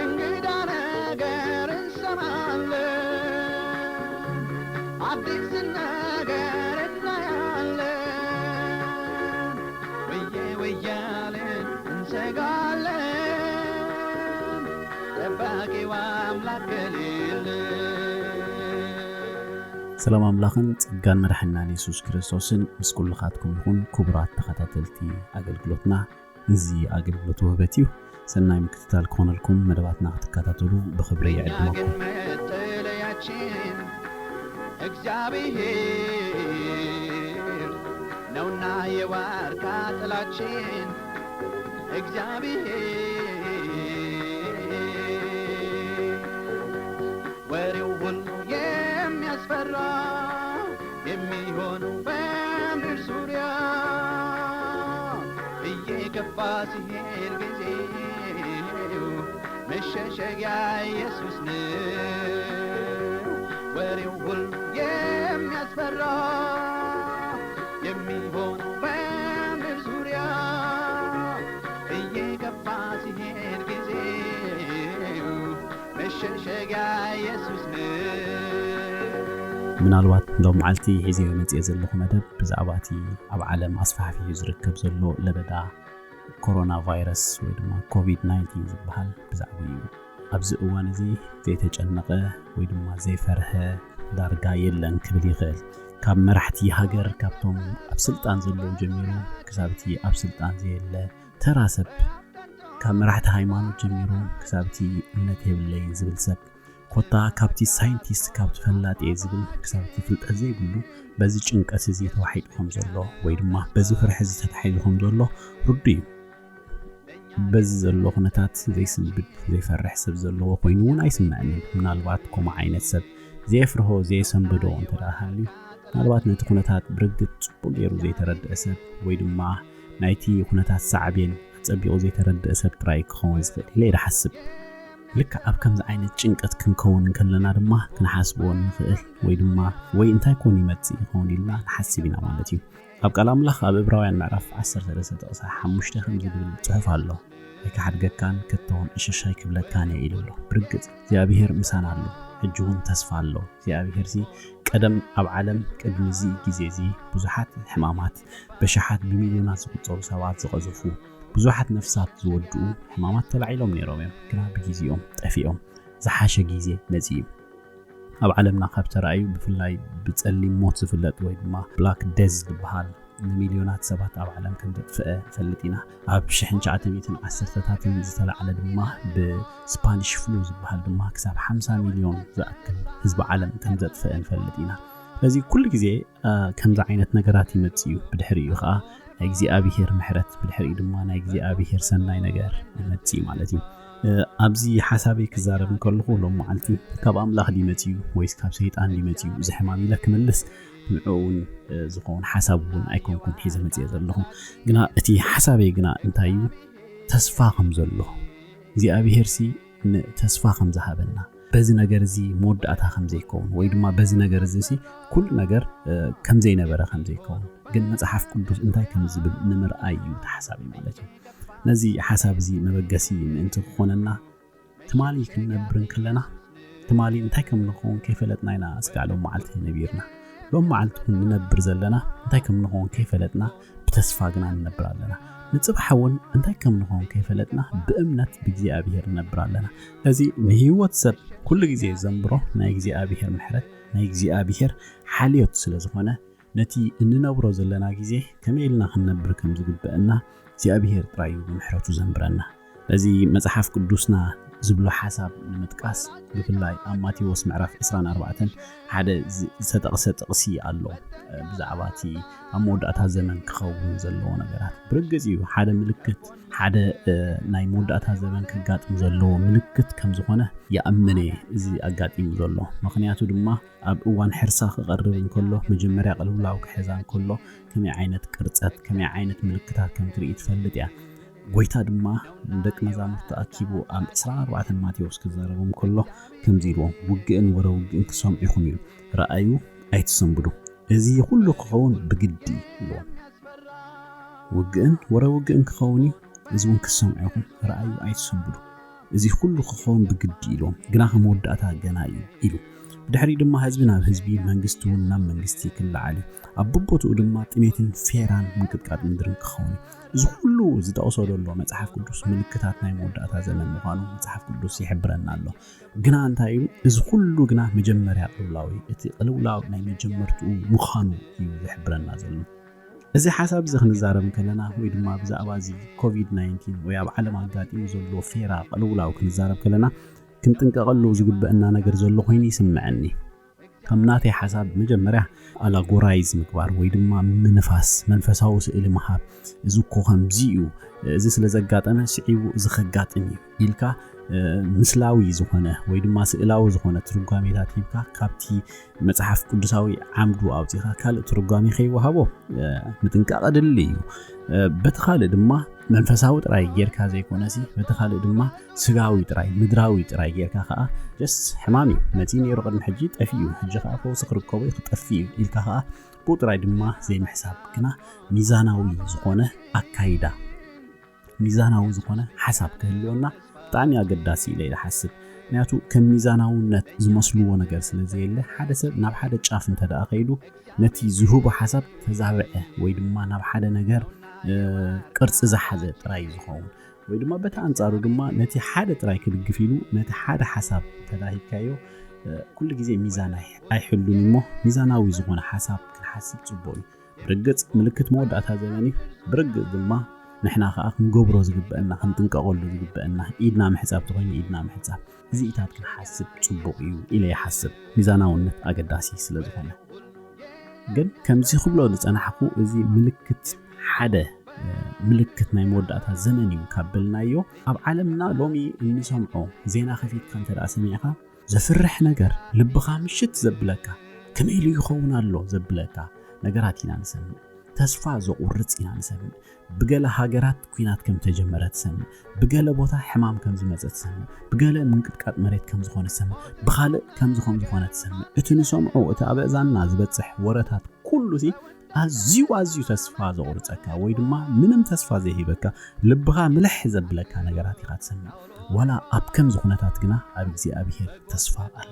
እንግዳ ነገር እንሰማለን፣ አዲስ ነገር እናያለን። ወየ ወያልን እንሰጋለን፣ ጠባቂው አምላክ ከሌለ። ሰላም ኣምላኽን ጸጋን መድሓናን የሱስ ክርስቶስን ምስ ኩልኻትኩም ይኹን። ክቡራት ተኸታተልቲ ኣገልግሎትና፣ እዚ ኣገልግሎት ውህበት እዩ። ሰናይ ምክትታል ክኾነልኩም፣ መደባትና ክትከታተሉ ብኽብሪ ይዕድመኩም። መጠለያችን እግዚአብሔር ነውና የዋርካ ጥላችን እግዚአብሔር። ወሬው ሁሉ የሚያስፈራ የሚሆነው በምድር ዙሪያ እየከፋ ሲሄድ ጊዜው መሸሸጊያ ኢየሱስ ነው። ወሬው ሁሉ የሚያስፈራ የሚሆነው በምድር ዙሪያ እየከፋ ሲሄድ ጊዜው መሸሸጊያ ኢየሱስ ነው። ምናልባት ሎም መዓልቲ ሒዘዮ መፅየ ዘለኹ መደብ ብዛዕባ እቲ ኣብ ዓለም ኣስፋሕፊሑ ዝርከብ ዘሎ ለበዳ ኮሮና ቫይረስ ወይ ድማ ኮቪድ ናይንቲን ዝበሃል ብዛዕባ እዩ። ኣብዚ እዋን እዚ ዘይተጨነቐ ወይ ድማ ዘይፈርሀ ዳርጋ የለን ክብል ይኽእል። ካብ መራሕቲ ሃገር፣ ካብቶም ኣብ ስልጣን ዘለዉ ጀሚሩ ክሳብ እቲ ኣብ ስልጣን ዘየለ ተራ ሰብ፣ ካብ መራሕቲ ሃይማኖት ጀሚሩ ክሳብ እቲ እምነት የብለይን ዝብል ሰብ፣ ኮታ ካብቲ ሳይንቲስት፣ ካብቲ ፈላጥ እየ ዝብል ክሳብ እቲ ፍልጠት ዘይብሉ በዚ ጭንቀት እዚ ተዋሒጡ ከም ዘሎ ወይ ድማ በዚ ፍርሒ እዚ ተታሒዙ ከም ዘሎ ርዱእ እዩ። በዚ ዘሎ ኩነታት ዘይስንብድ ዘይፈርሕ ሰብ ዘለዎ ኮይኑ እውን ኣይስምዐንን። ምናልባት ከምኡ ዓይነት ሰብ ዘየፍርሆ ዘየሰንብዶ እንተ ደኣ ሃልዩ፣ ምናልባት ነቲ ኩነታት ብርግጽ ጽቡቕ ገይሩ ዘይተረድአ ሰብ ወይ ድማ ናይቲ ኩነታት ሳዕቤን ኣጸቢቑ ዘይተረድአ ሰብ ጥራይ ክኸውን ዝኽእል ኢለ እየ ዝሓስብ። ልክዕ ኣብ ከምዚ ዓይነት ጭንቀት ክንከውን እንከለና ድማ ክንሓስብዎ ንኽእል ወይ ድማ ወይ እንታይ ኮን ይመጽእ ይኸውን ኢልና ንሓስብ ኢና ማለት እዩ። ኣብ ቃል ኣምላኽ ኣብ ዕብራውያን ምዕራፍ ዓሰርተ ሰለስተ ጥቕሲ ሓሙሽተ ከምዚ ዝብል ጽሑፍ ኣሎ። ኣይክሓድገካን ከቶውን ዕሽሽ ኣይክብለካን እየ ኢሉ ኣሎ። ብርግጽ እግዚኣብሄር ምሳና ኣሎ። ሕጂ እውን ተስፋ ኣሎ። እግዚኣብሄርሲ ቀደም ኣብ ዓለም ቅድሚ እዚ ግዜ እዚ ብዙሓት ሕማማት፣ በሽሓት ብሚልዮናት ዝቑጸሩ ሰባት ዝቐዘፉ፣ ብዙሓት ነፍሳት ዝወድኡ ሕማማት ተላዒሎም ነይሮም እዮም። ግና ብግዜኦም ጠፊኦም ዝሓሸ ግዜ መጺኡ እዩ። ኣብ ዓለምና ካብ ተራእዩ ብፍላይ ብጸሊም ሞት ዝፍለጥ ወይ ድማ ብላክ ደዝ ዝበሃል ንሚልዮናት ሰባት ኣብ ዓለም ከም ዘጥፍአ ንፈልጥ ኢና። ኣብ ሽሕን ትሽዓተ ሚእትን ዓሰርተታትን ዝተላዕለ ድማ ብስፓኒሽ ፍሉ ዝበሃል ድማ ክሳብ ሓምሳ ሚልዮን ዝኣክል ህዝቢ ዓለም ከም ዘጥፍአ ንፈልጥ ኢና። ስለዚ ኩሉ ግዜ፣ እ፣ ከምዚ ዓይነት ነገራት ይመጽእ እዩ። ብድሕሪኡ ኸኣ ናይ እግዚኣብሄር ምሕረት፣ ብድሕሪኡ ድማ ናይ እግዚኣብሄር ሰናይ ነገር ይመጽእ እዩ ማለት እዩ። እ፣ ኣብዚ ሓሳበይ ክዛረብ እንከለኹ ሎም መዓልቲ ካብ ኣምላኽ ድዩ መጺኡ ወይስ ካብ ሰይጣን ድዩ መጺኡ እዚ ሕማም ኢለ ክምልስ ንዕኡ እውን፣ እ፣ ዝኸውን ሓሳብ እውን ኣይኮንኩን ሒዘ መጺኤ ዘለኹ። ግና እቲ ሓሳበይ ግና እንታይ እዩ? ተስፋ ከም ዘሎ እግዚኣብሄርሲ ንተስፋ ከም ዝሃበና፣ በዚ ነገር እዚ መወዳእታ ከም ዘይከውን ወይ ድማ በዚ ነገር እዚ ሲ ኩሉ ነገር፣ እ፣ ከም ዘይነበረ ከም ዘይከውን፣ ግን መጽሓፍ ቅዱስ እንታይ ከም ዝብል ንምርኣይ እዩ እቲ ሓሳበይ ማለት እዩ። ነዚ ሓሳብ እዚ መበገሲ ምእንቲ ክኾነና፣ ትማሊ ክንነብር እንከለና፣ ትማሊ እንታይ ከም ንኸውን ከይፈለጥና ኢና ስጋዕ ሎም መዓልቲ ነቢርና። ሎም መዓልቲ እውን ንነብር ዘለና እንታይ ከም ንኸውን ከይፈለጥና ብተስፋ ግና ንነብር ኣለና። ንጽባሕ እውን እንታይ ከም ንኸውን ከይፈለጥና ብእምነት ብእግዚኣብሄር ንነብር ኣለና። ስለዚ ንህይወት ሰብ ኩሉ ግዜ ዘንብሮ ናይ እግዚኣብሄር ምሕረት፣ ናይ እግዚኣብሄር ሓልዮት ስለ ዝኾነ፣ ነቲ እንነብሮ ዘለና ግዜ ከመይ ኢልና ክንነብር ከም ዝግበአና እግዚኣብሄር ጥራይ እዩ ብምሕረቱ ዘንብረና። በዚ መጽሓፍ ቅዱስና ዝብሎ ሓሳብ ንምጥቃስ፣ ብፍላይ ኣብ ማቴዎስ ምዕራፍ ዕስራን ኣርባዕተን ሓደ ዝ- ዝተጠቕሰ ጥቕሲ ኣሎ። እ፣ ብዛዕባ እቲ ኣብ መወዳእታ ዘመን ክኸውን ዘለዎ ነገራት። ብርግጽ እዩ፣ ሓደ ምልክት፣ ሓደ እ፣ ናይ መወዳእታ ዘመን ከጋጥም ዘለዎ ምልክት ከም ዝኾነ ይኣምን እየ፣ እዚ ኣጋጢሙ ዘሎ። ምኽንያቱ ድማ ኣብ እዋን ሕርሳ ክቐርብ እንከሎ፣ መጀመርያ ቅልውላው ክሕዛ እንከሎ ከመይ ዓይነት ቅርጸት፣ ከመይ ዓይነት ምልክታት ከም ትርኢ ትፈልጥ እያ። ጎይታ ድማ ንደቂ መዛሙርቱ ኣኪቡ ኣብ ዕስራን ኣርባዕተን ማቴዎስ ክዛረቦም ከሎ ከምዚ ኢልዎም፣ ውግእን ወረ ውግእን ክሰምዑ ኢኹም ኢሉ። ረኣዩ፣ ኣይትሰንብዱ። እዚ ኩሉ ክኸውን ብግዲ እዩ ኢልዎም። ውግእን ወረ ውግእን ክኸውን እዩ፣ እዚ እውን ክሰምዑ ኢኹም። ረኣዩ፣ ኣይትሰንብዱ። እዚ ኩሉ ክኸውን ብግዲ ኢልዎም፣ ግና ከም መወዳእታ ገና እዩ ኢሉ። ብድሕሪ ድማ ህዝቢ ናብ ህዝቢ፣ መንግስቲ እውን ናብ መንግስቲ ክለዓል እዩ። ኣብ በቦትኡ ድማ ጥሜትን ፌራን ምንቅጥቃጥ ምድርን ክኸውን እዩ። እዚ ኩሉ ዝጠቕሶ ዘሎ መጽሓፍ ቅዱስ ምልክታት ናይ መወዳእታ ዘመን ምዃኑ መጽሓፍ ቅዱስ ይሕብረና ኣሎ። ግና እንታይ እዩ? እዚ ኩሉ ግና መጀመርያ ቅልውላው እዩ። እቲ ቅልውላው ናይ መጀመርትኡ ምዃኑ እዩ ዝሕብረና ዘሎ። እዚ ሓሳብ እዚ ክንዛረብ ከለና ወይ ድማ ብዛዕባ እዚ ኮቪድ ናይንቲን ወይ ኣብ ዓለም ኣጋጢሙ ዘሎ ፌራ ቅልውላው ክንዛረብ ከለና ክንጥንቀቐሉ ዝግበአና ነገር ዘሎ ኮይኑ ይስምዐኒ። ከም ናተይ ሓሳብ መጀመርያ ኣላጎራይዝ ምግባር ወይ ድማ ምንፋስ፣ መንፈሳዊ ስእሊ ምሃብ፣ እዚ እኮ ከምዚ እዩ፣ እዚ ስለ ዘጋጠመ ስዒቡ እዚ ከጋጥም እዩ ኢልካ እ፣ ምስላዊ ዝኾነ ወይ ድማ ስእላዊ ዝኾነ ትርጓሜታት ሂብካ ካብቲ መጽሓፍ ቅዱሳዊ ዓምዱ ኣውጺኻ ካልእ ትርጓሜ ከይወሃቦ እ፣ ምጥንቃቕ ኣድሊ እዩ። እ፣ በቲ ካልእ ድማ መንፈሳዊ ጥራይ ጌርካ ዘይኮነሲ በቲ ካልእ ድማ ስጋዊ ጥራይ ምድራዊ ጥራይ ጌርካ ከኣ ጀስ ሕማም እዩ መጺእ ነይሩ ቅድሚ ሕጂ ጠፊኡ እዩ፣ ሕጂ ከኣ ፈውሲ ክርከቦ እዩ ክጠፍእ እዩ ኢልካ ከኣ ብኡ ጥራይ ድማ ዘይምሕሳብ ግና ሚዛናዊ ዝኾነ ኣካይዳ ሚዛናዊ ዝኾነ ሓሳብ ክህልወና ብጣዕሚ ኣገዳሲ ኢለ ይሓስብ። ምክንያቱ ከም ሚዛናውነት ዝመስልዎ ነገር ስለ ዘየለ ሓደ ሰብ ናብ ሓደ ጫፍ እንተ ደኣ ከይዱ ነቲ ዝህቦ ሓሳብ ተዛብዐ ወይ ድማ ናብ ሓደ ነገር እ፣ ቅርጺ ዝሓዘ ጥራይ እዩ ዝኸውን። ወይ ድማ በቲ ኣንጻሩ ድማ ነቲ ሓደ ጥራይ ክድግፍ ኢሉ ነቲ ሓደ ሓሳብ እንተ ደኣ ሂብካዮ እ፣ ኩሉ ግዜ ሚዛን ኣይ- ኣይሕሉን እሞ ሚዛናዊ ዝኾነ ሓሳብ ክንሓስብ ጽቡቕ እዩ። ብርግጽ ምልክት መወዳእታ ዘመን እዩ። ብርግጽ ድማ ንሕና ከኣ ክንገብሮ ዝግበአና ክንጥንቀቐሉ ዝግበአና ኢድና ምሕጻብ ተኾይኑ ኢድና ምሕጻብ። እዚኢታት ክንሓስብ ጽቡቕ እዩ ኢለ ይሓስብ፣ ሚዛናውነት ኣገዳሲ ስለ ዝኾነ። ግን ከምዚ ክብሎ ዝጸናሕኩ እዚ ምልክት ሓደ እ፣ ምልክት ናይ መወዳእታ ዘመን እዩ ካብ በልናዮ ኣብ ዓለምና ሎሚ እንሰምዖ ዜና ከፊትካ እንተ ደኣ ሰሚዕካ ዘፍርሕ ነገር ልብኻ ምሽት ዘብለካ ከመይ ኢሉ ይኸውን ኣሎ ዘብለካ ነገራት ኢና ንሰምዕ። ተስፋ ዘቑርጽ ኢና ንሰምዕ። ብገለ ሃገራት ኲናት ከም ተጀመረ ትሰምዕ። ብገለ ቦታ ሕማም ከም ዝመጸ ትሰምዕ። ብገለ ምንቅጥቃጥ መሬት ከም ዝኾነ ትሰምዕ። ብኻልእ ከምዚ ከም ዝኾነ ትሰምዕ። እቲ ንሰምዖ እቲ ኣብ ኣእዛንና ዝበጽሕ ወረታት ኩሉ ሲ ኣዝዩ ኣዝዩ ተስፋ ዘቑርጸካ ወይ ድማ ምንም ተስፋ ዘይህበካ ልብኻ ምልሕ ዘብለካ ነገራት ኢኻ ትሰምዕ። ዋላ ኣብ ከምዚ ኩነታት ግና ኣብ እግዚኣብሔር ተስፋ ኣሎ።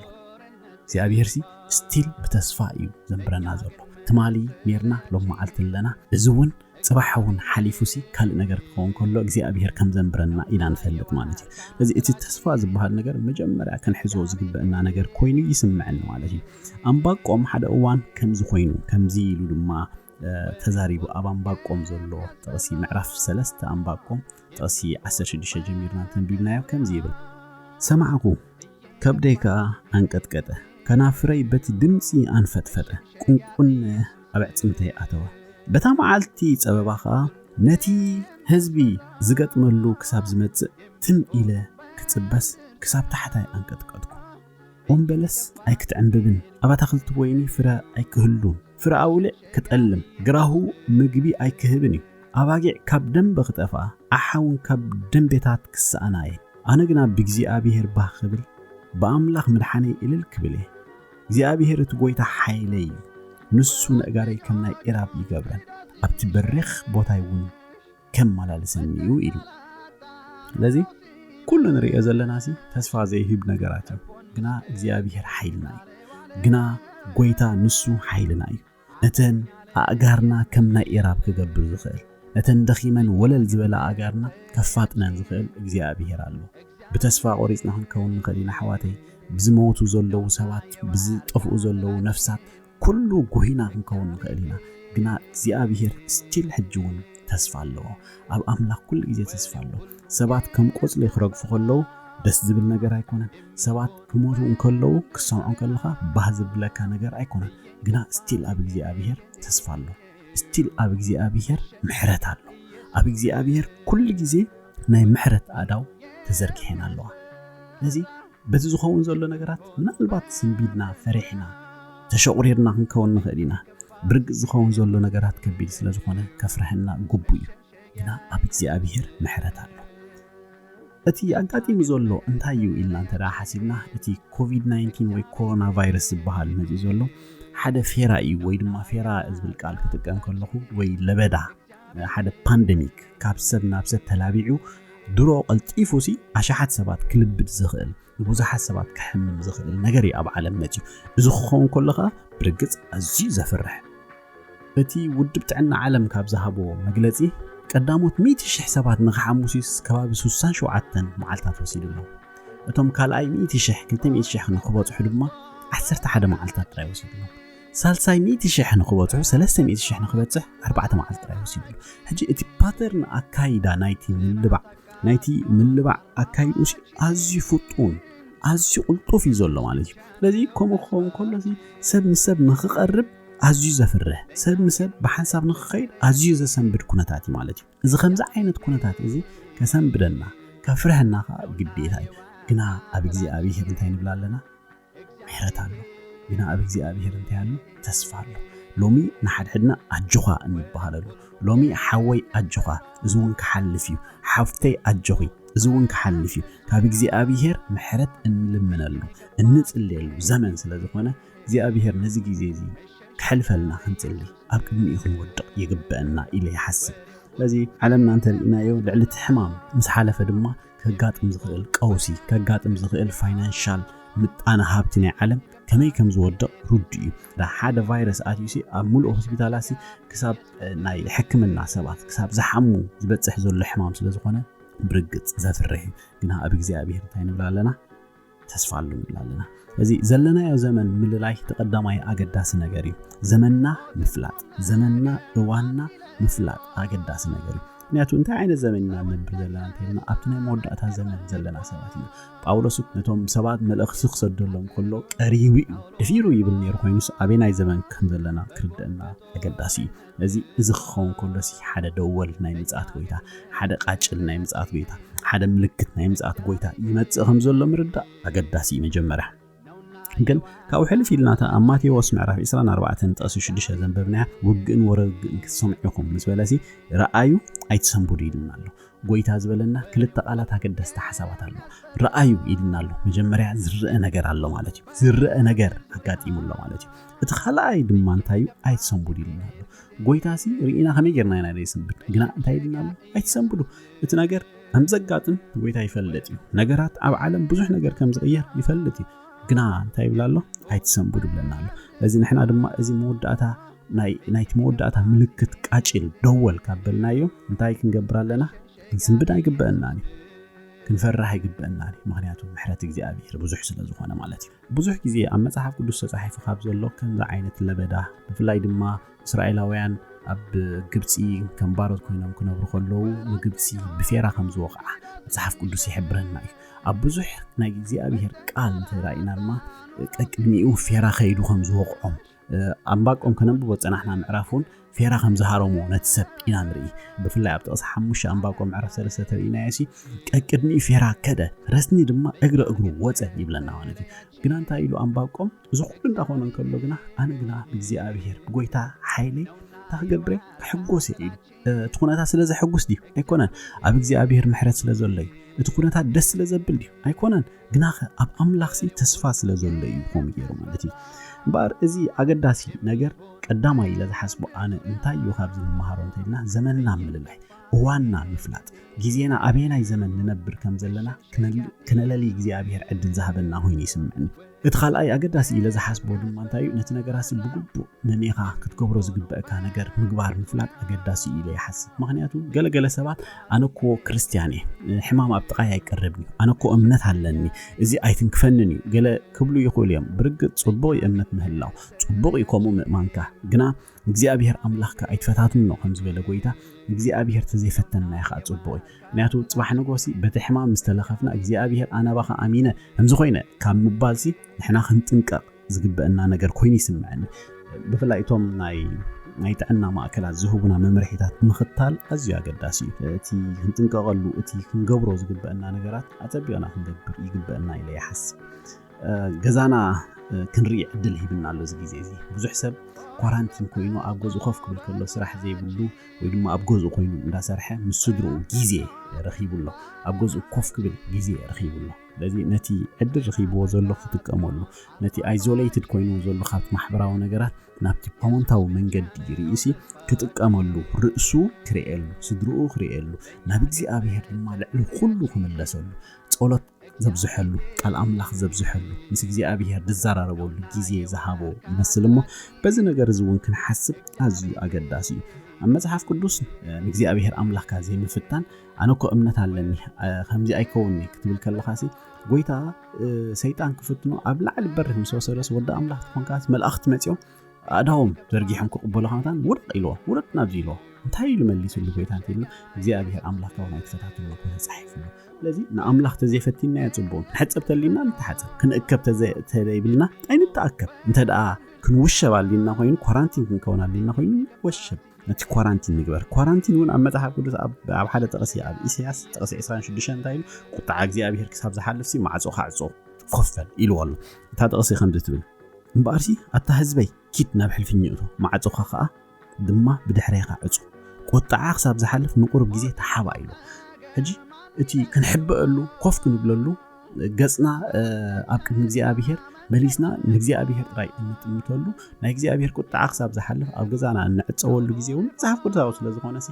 እግዚኣብሔር ሲ ስቲል ብተስፋ እዩ ዘንብረና ዘሎ። ትማሊ ኔርና ሎም መዓልቲ ኣለና፣ እዚ እውን ጽባሕ እውን ሓሊፉ ሲ ካልእ ነገር ክኸውን ከሎ እግዚኣብሔር ከም ዘንብረና ኢና ንፈልጥ ማለት እዩ። ስለዚ እቲ ተስፋ ዝበሃል ነገር መጀመርያ ክንሕዞ ዝግበአና ነገር ኮይኑ ይስምዐኒ ማለት እዩ። ኣምባቆም ሓደ እዋን ከምዚ ኮይኑ ከምዚ ኢሉ ድማ ተዛሪቡ ኣብ ኣንባቆም ዘሎ ጥቕሲ ምዕራፍ ሰለስተ ኣንባቆም ጥቕሲ ዓሰርተ ሽዱሽተ ጀሚርና እንተንቢብናዮ ከምዚ ይብል። ሰማዕኩ፣ ከብደይ ከኣ ኣንቀጥቀጠ፣ ከናፍረይ በቲ ድምጺ ኣንፈጥፈጠ፣ ቁንቁነ ኣብ ኣዕጽምተይ ኣተወ። በታ መዓልቲ ጸበባ ከኣ ነቲ ህዝቢ ዝገጥመሉ ክሳብ ዝመጽእ ትም ኢለ ክጽበስ ክሳብ ታሕታይ ኣንቀጥቀጥኩ። ኦም በለስ ኣይክትዕምብብን፣ ኣብ ኣታኽልቲ ወይኒ ፍረ ኣይክህሉን፣ ፍረ ኣውሊዕ ክጠልም፣ ግራሁ ምግቢ ኣይክህብን እዩ። ኣባጊዕ ካብ ደንበ ክጠፍኣ፣ ኣሓውን ካብ ደንቤታት ክሰኣና እየን። ኣነ ግና ብእግዚኣብሔር ባህ ክብል፣ ብኣምላኽ ምድሓነይ እልል ክብል እየ። እግዚኣብሔር እቲ ጐይታ ሓይለይ እዩ። ንሱ ነእጋረይ ከም ናይ ኢራብ ይገብረን፣ ኣብቲ በሪኽ ቦታይ እውን ከመላልሰኒ እዩ ኢሉ። ስለዚ ኩሉ ንርእዮ ዘለና ሲ ተስፋ ዘይህብ ነገራት እዩ። ግና እግዚኣብሔር ሓይልና እዩ። ግና ጐይታ ንሱ ሓይልና እዩ። ነተን ኣእጋርና ከም ናይ ኢራብ ክገብር ዝኽእል፣ ነተን ደኺመን ወለል ዝበላ ኣእጋርና ከፋጥነን ዝኽእል እግዚኣብሔር ኣሎ። ብተስፋ ቆሪጽና ክንከውን ንኽእል ኢና ኣሕዋተይ። ብዝመውቱ ዘለዉ ሰባት፣ ብዝጠፍኡ ዘለዉ ነፍሳት ኩሉ ጉሂና ክንከውን ንኽእል ኢና። ግና እግዚኣብሔር ስቲል ሕጂ እውን ተስፋ ኣለዎ። ኣብ ኣምላኽ ኩሉ ግዜ ተስፋ ኣሎ። ሰባት ከም ቆጽሊ ክረግፉ ከለዉ ደስ ዝብል ነገር ኣይኮነን። ሰባት ክሞቱ እንከለዉ ክሰምዖ እንከለኻ ባህ ዝብለካ ነገር ኣይኮነን። ግና ስቲል ኣብ እግዚኣብሔር ተስፋ ኣሎ። ስቲል ኣብ እግዚኣብሔር ምሕረት ኣሎ። ኣብ እግዚኣብሔር ኩሉ ግዜ ናይ ምሕረት ኣእዳው ተዘርጊሐን ኣለዋ። ስለዚ በቲ ዝኸውን ዘሎ ነገራት ምናልባት ስንቢድና፣ ፈሪሕና፣ ተሸቑሪርና ክንከውን ንኽእል ኢና። ብርግጽ ዝኸውን ዘሎ ነገራት ከቢድ ስለ ዝኾነ ከፍርሐና ግቡእ እዩ። ግና ኣብ እግዚኣብሔር ምሕረት ኣሎ። እቲ ኣጋጢሙ ዘሎ እንታይ እዩ ኢልና እንተ ደኣ ሓሲብና፣ እቲ ኮቪድ ናይንቲን ወይ ኮሮና ቫይረስ ዝበሃል መጺኡ ዘሎ ሓደ ፌራ እዩ፣ ወይ ድማ ፌራ ዝብል ቃል ክጥቀም ከለኹ፣ ወይ ለበዳ፣ ሓደ ፓንደሚክ ካብ ሰብ ናብ ሰብ ተላቢዑ ድሮ ቀልጢፉ ሲ ኣሽሓት ሰባት ክልብድ ዝኽእል፣ ንብዙሓት ሰባት ክሕምም ዝኽእል ነገር እዩ ኣብ ዓለም መጺኡ። እዚ ክኸውን ከሎ ኸኣ ብርግጽ ኣዝዩ ዘፍርሕ። እቲ ውድብ ጥዕና ዓለም ካብ ዝሃቦ መግለጺ፣ ቀዳሞት ሚእቲ ሽሕ ሰባት ንኽሓሙ ሲ ከባቢ ሱሳን ሸውዓተን መዓልታት ወሲድሎም። እቶም ካልኣይ ሚእቲ ሽሕ፣ ክልተ ሚእቲ ሽሕ ንኽበጽሑ ድማ ዓሰርተ ሓደ መዓልታት ጥራይ ወሲድሎም። ሳልሳይ ሚእቲ ሽሕ ንኽበጽሑ፣ ሰለስተ ሚእቲ ሽሕ ንኽበጽሕ ኣርባዕተ መዓልቲ ጥራይ ወሲድሉ። ሕጂ እቲ ፓተርን ኣካይዳ ናይቲ ምልባዕ፣ ናይቲ ምልባዕ ኣካይድኡ ሲ ኣዝዩ ፍጡን፣ ኣዝዩ ቅልጡፍ እዩ ዘሎ ማለት እዩ። ስለዚ ከምኡ ክኸውን ከሎ ሲ ሰብ ንሰብ ንኽቐርብ ኣዝዩ ዘፍርህ፣ ሰብ ንሰብ ብሓንሳብ ንኽኸይድ ኣዝዩ ዘሰንብድ ኩነታት እዩ ማለት እዩ። እዚ ከምዚ ዓይነት ኩነታት እዚ ከሰንብደና፣ ከፍርሀና ኸኣ ግዴታ እዩ። ግና ኣብ እግዚኣብሔር እንታይ ንብል ኣለና? ምሕረት ኣሎ። ግና ኣብ እግዚኣብሔር እንታይ ኣሎ? ተስፋ ኣሎ። ሎሚ ንሓድሕድና ኣጆኻ እንበሃለሉ፣ ሎሚ ሓወይ ኣጆኻ፣ እዚ እውን ክሓልፍ እዩ፣ ሓፍተይ ኣጆኺ፣ እዚ እውን ክሓልፍ እዩ፣ ካብ እግዚኣብሔር ምሕረት እንልምነሉ፣ እንጽልየሉ ዘመን ስለ ዝኾነ፣ እግዚኣብሔር ነዚ ግዜ እዚ ክሕልፈልና ክንጽሊ፣ ኣብ ቅድሚኡ ክንወድቕ ይግበአና ኢለ ይሓስብ። ስለዚ ዓለምና እንተሪእናዮ፣ ልዕሊ እቲ ሕማም ምስ ሓለፈ ድማ ከጋጥም ዝኽእል ቀውሲ፣ ከጋጥም ዝኽእል ፋይናንሻል ምጣነ ሃብቲ ናይ ዓለም ከመይ ከም ዝወድቕ ርዱእ እዩ። ሓደ ቫይረስ ኣትዩሲ ኣብ ሙሉእ ሆስፒታላሲ ክሳብ፣ እ፣ ናይ ሕክምና ሰባት ክሳብ ዝሓሙ ዝበጽሕ ዘሎ ሕማም ስለ ዝኾነ ብርግጽ ዘፍርሕ እዩ። ግና ኣብ እግዚኣብሔር እንታይ ንብል ኣለና? ተስፋ ኣሎ ንብል ኣለና። ስለዚ ዘለናዮ ዘመን ምልላይ እቲ ቀዳማይ ኣገዳሲ ነገር እዩ። ዘመንና ምፍላጥ፣ ዘመንና እዋንና ምፍላጥ ኣገዳሲ ነገር እዩ። ምክንያቱ እንታይ ዓይነት ዘመን ኢና ንነብር ዘለና እንተኢልና፣ ኣብቲ ናይ መወዳእታ ዘመን ዘለና ሰባት ኢና። ጳውሎስ ነቶም ሰባት መልእኽቲ ክሰደሎም ከሎ ቀሪቡ እዩ፣ ደፊሩ ይብል ነይሩ ኮይኑስ ኣበየናይ ዘመን ከም ዘለና ክርደአና ኣገዳሲ እዩ። ስለዚ እዚ ክኸውን ከሎሲ ሓደ ደወል ናይ ምጽኣት ጎይታ፣ ሓደ ቃጭል ናይ ምጽኣት ጎይታ፣ ሓደ ምልክት ናይ ምጽኣት ጎይታ ይመጽእ ከም ዘሎ ምርዳእ ኣገዳሲ እዩ መጀመርያ። ግን ካብኡ ሕልፍ ኢልና እታ ኣብ ማቴዎስ ምዕራፍ ዕስራን ኣርባዕተን ጥቕሲ ሽዱሽተ ዘንበብናያ፣ ውግእን ወረ ውግእን ክትሰምዑ ኢኹም ምስ በለሲ፣ ረኣዩ ኣይትሰንብዱ ኢልና ኣሎ። ጎይታ ዝበለና ክልተ ቃላት ኣገደስቲ ሓሳባት ኣለዎ። ረኣዩ ኢልና ኣሎ። መጀመርያ ዝረአ ነገር ኣሎ ማለት እዩ። ዝረአ ነገር ኣጋጢሙ ኣሎ ማለት እዩ። እቲ ካልኣይ ድማ እንታይ እዩ? ኣይትሰንብዱ ኢልና ኣሎ። ጎይታሲ ርኢና ከመይ ጌርና ኢና ዘይሰንብድ? ግና እንታይ ኢልና ኣሎ? ኣይትሰንብዱ። እቲ ነገር ከም ዘጋጥም ጎይታ ይፈልጥ እዩ። ነገራት ኣብ ዓለም ብዙሕ ነገር ከም ዝቕየር ይፈልጥ እዩ። ግና እንታይ ይብል ኣሎ? ኣይትሰንብዱ ብለና ኣሎ። ስለዚ ንሕና ድማ እዚ መወዳእታ ናይ፣ ናይቲ መወዳእታ ምልክት ቃጭል ደወል ካብ በልናዮ እንታይ ክንገብር ኣለና? ክንስንብድ ኣይግበአናን እዩ። ክንፈርሕ ኣይግበአናን እዩ። ምኽንያቱ ምሕረት እግዚኣብሔር ብዙሕ ስለ ዝኾነ ማለት እዩ። ብዙሕ ግዜ ኣብ መጽሓፍ ቅዱስ ተጻሒፉ ካብ ዘሎ ከምዚ ዓይነት ለበዳ፣ ብፍላይ ድማ እስራኤላውያን ኣብ ግብጺ ከም ባሮት ኮይኖም ክነብሩ ከለዉ ንግብጺ ብፌራ ከም ዝወቕዓ መጽሓፍ ቅዱስ ይሕብረና እዩ። ኣብ ብዙሕ ናይ እግዚኣብሔር ቃል እንተ ርኢና ድማ ቀቅድሚኡ ፌራ ከይዱ ከም ዝወቕዖም፣ እ፣ ኣንባቆም ከነንብቦ ዝጸናሕና ምዕራፍ እውን ፌራ ከም ዝሃረሞ ነቲ ሰብ ኢና ንርኢ። ብፍላይ ኣብ ጥቕሲ ሓሙሽተ ኣንባቆም ምዕራፍ ሰለስተ ተርኢናዮ ሲ ቀቅድሚኡ ፌራ ከደ፣ ረስኒ ድማ እግረ እግሩ ወጸ ይብለና ማለት እዩ። ግና እንታይ ኢሉ ኣንባቆም? እዚ ኩሉ እንዳኾነ እንከሎ ግና ኣነ ግና ብእግዚኣብሔር ብጎይታ ሓይለይ እንታይ ክገብር እየ? ክሕጎስ እየ ኢሉ። እ፣ እቲ ኩነታት ስለ ዘሐጉስ ድዩ? ኣይኮነን። ኣብ እግዚኣብሔር ምሕረት ስለ ዘሎ እዩ። እቲ ኩነታት ደስ ስለ ዘብል ድዩ? ኣይኮነን። ግናኸ ኣብ ኣምላኽሲ ተስፋ ስለ ዘሎ እዩ ከምኡ ገይሩ ማለት እዩ። እምበኣር እዚ ኣገዳሲ ነገር ቀዳማይ ኢለ ዝሓስቦ ኣነ እንታይ እዩ ካብዚ ንመሃሮ እንተኢልና ዘመንና ምልላይ፣ እዋንና ምፍላጥ፣ ግዜና ኣበየናይ ዘመን ንነብር ከም ዘለና ክነል-፣ ክነለሊ እግዚኣብሔር ዕድል ዝሃበና ኮይኑ ይስምዕኒ። እቲ ካልኣይ ኣገዳሲ ኢለ ዝሓስቦ ድማ እንታይ እዩ? ነቲ ነገራሲ ብግቡእ መሜኻ ክትገብሮ ዝግበእካ ነገር ምግባር ምፍላጥ ኣገዳሲ እዩ ኢለ ይሓስብ። ምኽንያቱ ገለገለ ሰባት ኣነ እኮ ክርስትያን እየ፣ ሕማም ኣብ ጥቓይ ኣይቀርብን እዩ፣ ኣነ እኮ እምነት ኣለኒ፣ እዚ ኣይትንክፈንን እዩ ገለ ክብሉ ይኽእሉ እዮም። ብርግጽ ጽቡቕ እዩ እምነት ምህላው፣ ጽቡቕ እዩ ከምኡ ምእማንካ። ግና እግዚኣብሔር ኣምላኽካ ኣይትፈታትኖ ከም ዝበለ ጎይታ፣ እግዚኣብሔር ተዘይፈተንና ኢኻ ጽቡቕ እዩ። ምክንያቱ ጽባሕ ንጎሲ በቲ ሕማም ምስ ተለኸፍና እግዚኣብሔር ኣነ ባኻ ኣሚነ ከምዚ ኮይነ ካብ ምባልሲ ንሕና ክንጥንቀቕ ዝግበአና ነገር ኮይኑ ይስምዐኒ። ብፍላይ እቶም ናይ ናይ ጥዕና ማእከላት ዝህቡና መምርሒታት ምኽታል ኣዝዩ ኣገዳሲ እዩ። እቲ ክንጥንቀቐሉ፣ እቲ ክንገብሮ ዝግበአና ነገራት ኣጸቢቕና ክንገብር ይግበአና ኢለ ይሓስብ። ገዛና ክንርኢ ዕድል ሂብና ኣሎ። እዚ ግዜ እዚ ብዙሕ ሰብ ኳራንቲን ኮይኑ ኣብ ገዝኡ ኮፍ ክብል ከሎ፣ ስራሕ ዘይብሉ ወይ ድማ ኣብ ገዝኡ ኮይኑ እንዳሰርሐ ምስ ስድርኡ ግዜ ረኺቡ ኣሎ። ኣብ ገዝኡ ኮፍ ክብል ግዜ ረኺቡ ኣሎ። ስለዚ ነቲ ዕድል ረኺብዎ ዘሎ ክጥቀመሉ፣ ነቲ ኣይዞሌይትድ ኮይኑ ዘሎ ካብቲ ማሕበራዊ ነገራት ናብቲ ኣወንታዊ መንገዲ ርእሲ ክጥቀመሉ፣ ርእሱ ክርእየሉ፣ ስድርኡ ክርእየሉ፣ ናብ እግዚኣብሔር ድማ ልዕሊ ኩሉ ክምለሰሉ፣ ጸሎት ዘብዝሐሉ፣ ቃል ኣምላኽ ዘብዝሐሉ፣ ምስ እግዚኣብሔር ዝዘራረበሉ ግዜ ዝሃቦ ይመስል እሞ፣ በዚ ነገር እዚ እውን ክንሓስብ ኣዝዩ ኣገዳሲ እዩ። ኣብ መጽሓፍ ቅዱስ ንእግዚኣብሔር ኣምላኽካ ዘይምፍታን፣ ኣነ እኮ እምነት ኣለኒ፣ ከምዚ ኣይከውንኒ ክትብል ከለኻሲ፣ ጎይታ ሰይጣን ክፍትኖ ኣብ ላዕሊ በሪኽ ምስ ወሰደስ፣ ወዲ ኣምላኽ ትኾንካስ፣ መላእኽቲ መጺኦም ኣእዳዎም ዘርጊሖም ክቕበሉኻ መታን፣ ውረድ ኢልዎ፣ ውረድ ናብዚ ኢልዎ። እንታይ ኢሉ መሊሱሉ ጎይታ እንተ ኢልና፣ እግዚኣብሔር ኣምላኽካ እውን ኣይትፈታትኖ እኮ ተጻሒፉ ኣሎ። ስለዚ ንኣምላኽ ተዘይፈቲናዮ ጽቡቕ። ክንሕጸብ ተሊና ንተሓጸብ፣ ክንእከብ ተዘ-፣ ተዘይብልና ኣይንተኣከብ። እንተ ደኣ ክንውሸብ ኣሊና ኮይኑ፣ ኳራንቲን ክንከውን ኣሊና ኮይኑ፣ ወሸብ ነቲ ኳራንቲን ንግበር። ኳራንቲን እውን ኣብ መጽሓፍ ቅዱስ ኣብ፣ ኣብ ሓደ ጥቕሲ፣ ኣብ ኢሳያስ ጥቕሲ ዕስራን ሽዱሽተን እንታይ ኢሉ? "ቁጥዓ እግዚኣብሔር ክሳብ ዝሓልፍሲ ማዕጾ ካዕጾ ኮፈል" ኢልዎ ኣሎ። እታ ጥቕሲ ከምዚ ትብል፣ "እምበኣርሲ ኣታ ህዝበይ ኪድ ናብ ሕልፍኝ እቶ፣ ማዕጾኻ ኸኣ ድማ ብድሕሬኻ ዕጹ፣ ቁጥዓ ክሳብ ዝሓልፍ ንቁሩብ ግዜ ተሓባ" ኢሉ። ሕጂ እቲ ክንሕበአሉ፣ ኮፍ ክንብለሉ፣ ገጽና፣ እ፣ ኣብ ቅድሚ እግዚኣብሔር መሊስና ንእግዚኣብሔር ጥራይ እንጥምተሉ፣ ናይ እግዚኣብሔር ቁጥዓ ክሳብ ዝሓልፍ ኣብ ገዛና እንዕጸወሉ ግዜ እውን መጽሓፍ ቅዱሳዊ ስለ ዝኾነሲ፣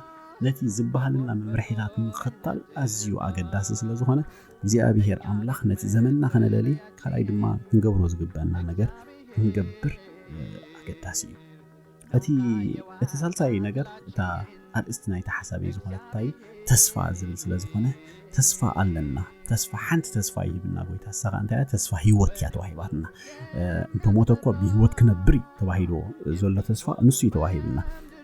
ነቲ ዝበሃልና መምርሒታት ምኽታል ኣዝዩ ኣገዳሲ ስለ ዝኾነ፣ እግዚኣብሔር ኣምላኽ ነቲ ዘመንና ከነለሊ፣ ካልኣይ ድማ ክንገብሮ ዝግበአና ነገር ክንገብር፣ እ፣ ኣገዳሲ እዩ። እቲ፣ እቲ ሳልሳይ ነገር፣ እታ ኣርእስቲ ናይቲ ሓሳበይ ዝኾነት እንታይ እዩ? ተስፋ ዝብል ስለ ዝኾነ፣ ተስፋ ኣለና። ተስፋ፣ ሓንቲ ተስፋ ይህብና ጎይታ። ንሳ ኸኣ እንታይ እያ? ተስፋ ህይወት እያ ተዋሂባትና። እ፣ እንተሞተ እኮ ብህይወት ክነብር እዩ ተባሂሉ ዘሎ ተስፋ፣ ንሱ እዩ ተዋሂብና።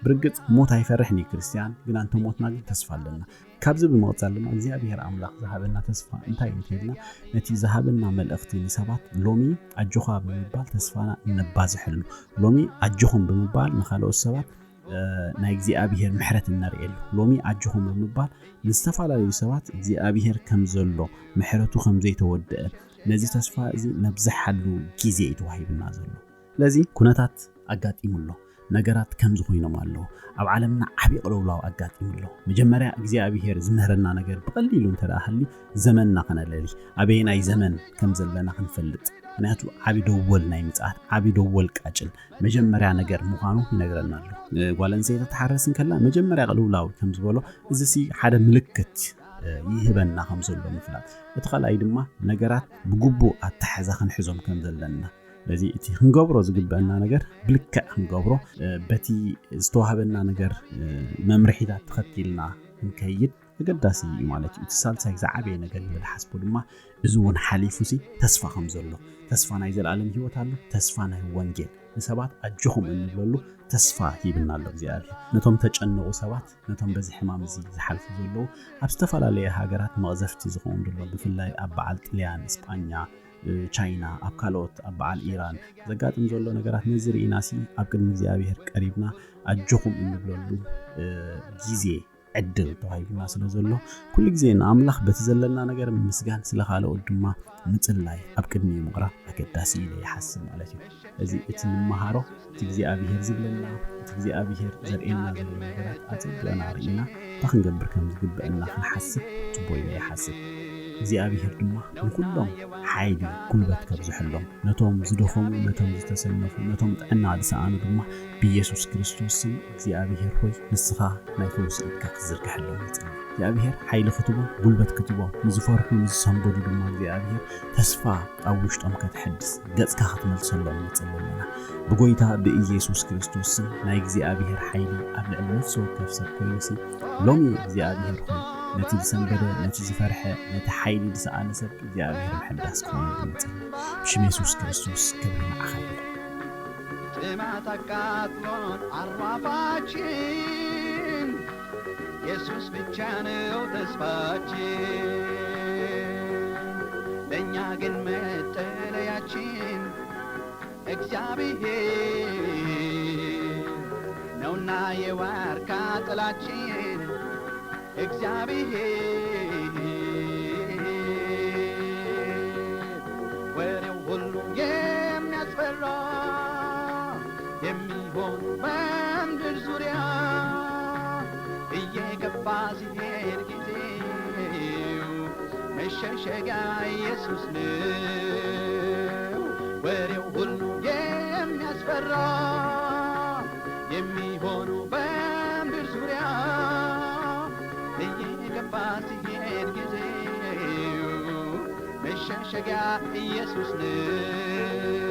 ብርግጽ ሞት ኣይፈርሕን እዩ ክርስትያን፣ ግና እንተሞትና ግን ተስፋ ኣለና። ካብዚ ብምቕጻል ድማ እግዚኣብሔር ኣምላኽ ዝሃበና ተስፋ እንታይ እዩ እንተኢልና፣ ነቲ ዝሃበና መልእኽቲ ንሰባት ሎሚ ኣጆኻ ብምባል ተስፋና እነባዝሐሉ፣ ሎሚ ኣጆኹም ብምባል ንኻልኦት ሰባት፣ እ፣ ናይ እግዚኣብሔር ምሕረት እነርእየሉ፣ ሎሚ ኣጆኹም ብምባል ንዝተፈላለዩ ሰባት እግዚኣብሔር ከም ዘሎ፣ ምሕረቱ ከም ዘይተወደአ፣ ነዚ ተስፋ እዚ ነብዝሓሉ ግዜ እዩ ተዋሂብና ዘሎ። ስለዚ ኩነታት ኣጋጢሙ ኣሎ። ነገራት ከምዚ ኮይኖም ኣለዉ። ኣብ ዓለምና ዓቢ ቅልውላው ኣጋጢሙ ኣሎ። መጀመርያ እግዚኣብሔር ዝምህረና ነገር ብቐሊሉ እንተ ደኣ ሃልዩ፣ ዘመንና ከነለሊ፣ ኣበየናይ ዘመን ከም ዘለና ክንፈልጥ። ምኽንያቱ ዓቢ ደወል ናይ ምጽኣት፣ ዓቢ ደወል ቃጭል መጀመርያ ነገር ምዃኑ ይነግረና ኣሎ። እ፣ ጓል ኣንስተይቲ ትሓርስ እንከላ መጀመርያ ቅልውላው ከም ዝበሎ፣ እዚሲ ሓደ ምልክት፣ እ፣ ይህበና ከም ዘሎ ምፍላጥ። እቲ ካልኣይ ድማ ነገራት ብግቡእ ኣተሓሕዛ ክንሕዞም ከም ዘለና። ስለዚ እቲ ክንገብሮ ዝግበአና ነገር ብልክዕ ክንገብሮ፣ እ፣ በቲ ዝተዋህበና ነገር፣ እ፣ መምርሒታት ተኸቲልና ክንከይድ ኣገዳሲ እዩ ማለት እዩ። እቲ ሳልሳይ ዝዓበየ ነገር ኢለ ዝሓስቦ ድማ፣ እዚ እውን ሓሊፉሲ ተስፋ ከም ዘሎ፣ ተስፋ ናይ ዘለኣለም ህይወት ኣሎ፣ ተስፋ ናይ ወንጌል፣ ንሰባት ኣጆኹም እንብለሉ ተስፋ ሂብና ኣሎ እግዚኣብሔር። ነቶም ተጨነቑ ሰባት፣ ነቶም በዚ ሕማም እዚ ዝሓልፉ ዘለዉ፣ ኣብ ዝተፈላለየ ሃገራት መቕዘፍቲ ዝኸውን ዘሎ፣ ብፍላይ ኣብ በዓል ጥልያን፣ እስጳኛ፣ እ፣ ቻይና፣ ኣብ ካልኦት፣ ኣብ በዓል ኢራን ዘጋጥም ዘሎ ነገራት ነዚ ርኢናሲ ኣብ ቅድሚ እግዚኣብሔር ቀሪብና ኣጆኹም እንብለሉ፣ እ፣ ግዜ ዕድል ተዋሂቡና ስለ ዘሎ፣ ኩሉ ግዜ ንኣምላኽ በቲ ዘለና ነገር ምስጋን፣ ስለ ካልኦት ድማ ምጽላይ፣ ኣብ ቅድሚኡ ምቕራብ ኣገዳሲ ኢለ ይሓስብ ማለት እዩ። እዚ እቲ ንመሃሮ፣ እቲ እግዚኣብሔር ዝብለና፣ እቲ እግዚኣብሔር ዘርእየና ዘሎ ነገራት ኣጸቢቕና ርኢና፣ እንታይ ክንገብር ከም ዝግበአና ክንሓስብ ጽቡቕ ኢለ ይሓስብ። እግዚኣብሔር ድማ ንኹሎም ሓይሊ፣ ጉልበት ከብዝሐሎም፣ ነቶም ዝደኸሙ፣ ነቶም ዝተሰነፉ፣ ነቶም ጥዕና ዝሰኣኑ ድማ ብኢየሱስ ክርስቶስ ስም እግዚኣብሔር ሆይ፣ ንስኻ ናይ ፈውሲ ኢድካ ክትዝርግሐሎም ንጽሊ። እግዚኣብሔር ሓይሊ ክትቦም፣ ጉልበት ክትቦም፣ ንዝፈርሑ፣ ንዝሰንበዱ ድማ እግዚኣብሔር ተስፋ ኣብ ውሽጦም ከተሐድስ፣ ገጽካ ክትመልሰሎም ንጽሊ ኣለና። ብጎይታ ብኢየሱስ ክርስቶስ ስም ናይ እግዚኣብሔር ሓይሊ ኣብ ልዕሊ ነፍሲ ወከፍ ሰብ ኮይኑሲ፣ ሎሚ እግዚኣብሔር ሆይ፣ ነቲ ዝሰንበደ፣ ነቲ ዝፈርሐ፣ ነቲ ሓይሊ ዝሰኣነ ሰብ እግዚኣብሔር ምሕዳስ ክኾነሉ ንጽሊ። ብሽም የሱስ ክርስቶስ ክብሪ ንዓኻ ይኹን። ጥማት አቃጥሎን አሯፋችን ኢየሱስ ብቻ ነው ተስፋችን። ለእኛ ግን መጠለያችን እግዚአብሔር ነውና የዋርካ ጥላችን። እግዚአብሔር ወሬው ሁሉ የሚያስፈራ የሚሆን በምድር ዙሪያ እየገፋ ሲሄድ ጊዜው መሸሸጊያ ኢየሱስ ነው። ወሬው ሁሉ የሚያስፈራ የሚሆነው በምድር ዙሪያ እየገፋ ሲሄድ ጊዜው መሸሸጊያ ኢየሱስ ነው።